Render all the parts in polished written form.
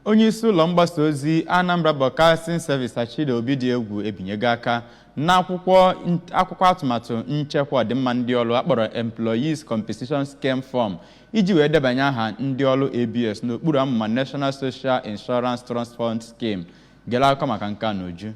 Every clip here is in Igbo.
Onye isi ụlọ mgbasa ozi Anambra Broadcasting Service, Sachide Obidiegwu, ebinyego aka n'akwụkwọ akwụkwọ atụmatụ nchekwa ọdịmma ndị ọrụ akpọrọ Employees Compensation Scheme Form iji wee debanye aha ndị ọrụ ABS n'okpuru amụma National Social Insurance Trust Fund Scheme. Gere akụkọ maka nke a n'uju.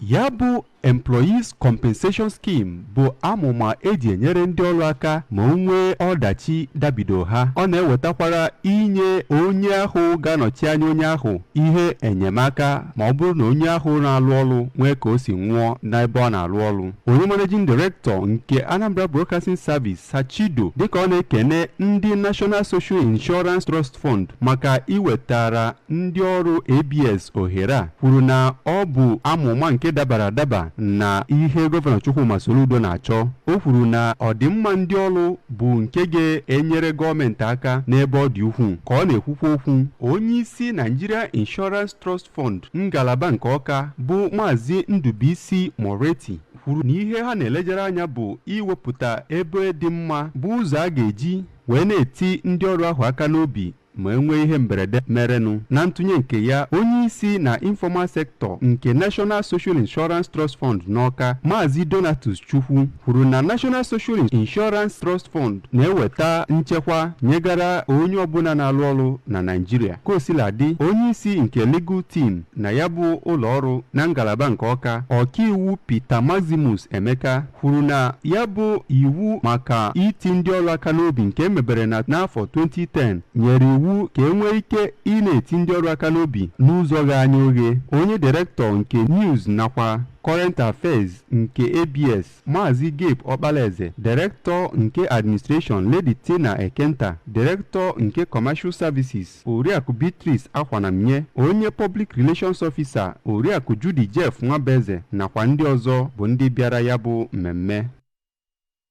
Ya bụ Employees Compensation Scheme bụ amụma eji enyere ndị ọrụ aka ma o nwee ọdachi dabido ha. Ọ na-ewetakwara inye onye ahụ ga-anọchi anya onye ahụ ihe enyemaka ma ọ bụrụ na onye ahụ na-alụ ọrụ nwee ka o si nwụọ n'ebe ọ na-alụ ọrụ. Onye Managing Director nke Anambra Broadcasting Service, Sachido, dịka ọ na-ekene ndị National Social Insurance Trust Fund maka iwetara ndị ọrụ ABS ohere a, kwuru na ọ bụ amụma nke dabara adaba na ihe Gọvanọ Chukwuma Soludo na-achọ. O kwuru na ọdịmma ndị ọrụ bụ nke ga-enyere gọọmenti aka n'ebe ọ dị ukwuu. Ka ọ na-ekwukwa okwu, onye isi Nigeria Insurance Trust Fund ngalaba nke Ọka, bụ Maazị Ndubuisi Moreti, kwuru na ihe ha na-elejere anya bụ iwepụta ebe dị mma bụ ụzọ a ga-eji wee na-eti ndị ọrụ ahụ aka n'obi ma e nwee ihe mberede merenụ. Na ntụnye nke ya, onye isi na informal sector nke National Social Insurance Trust Fund n'Ọka, Maazị Donatus Chukwu, kwuru na National Social Insurance Trust Fund na-eweta nchekwa nyegara onye ọbụla na-alụ ọrụ na Naịjirịa. Ka o sila dị, onye isi nke legal team na ya bụ ụlọ ọrụ na ngalaba nke Ọka, Ọkaiwu Peter Maximus Emeka, kwuru na ya bụ iwu maka iti ndị ọrụ aka n'obi nke emebere na n'afọ 2010 nyere iwu ka e nwee ike ị na-eti ndị ọrụ aka n'obi n'ụzọ ghe anya oghe. Onye Director nke News nakwa Current Affairs nke ABS, Maazị Gabe Ọkpalaeze, Director nke Administration, Lady Tina Ekenta, Director nke Commercial Services, Oriakụ Beatrice Akwanamnye, onye Public Relations Officer, Oriakụ Judy Jeff Nwabeze, nakwa ndị ọzọ bụ ndị bịara ya bụ mmemme.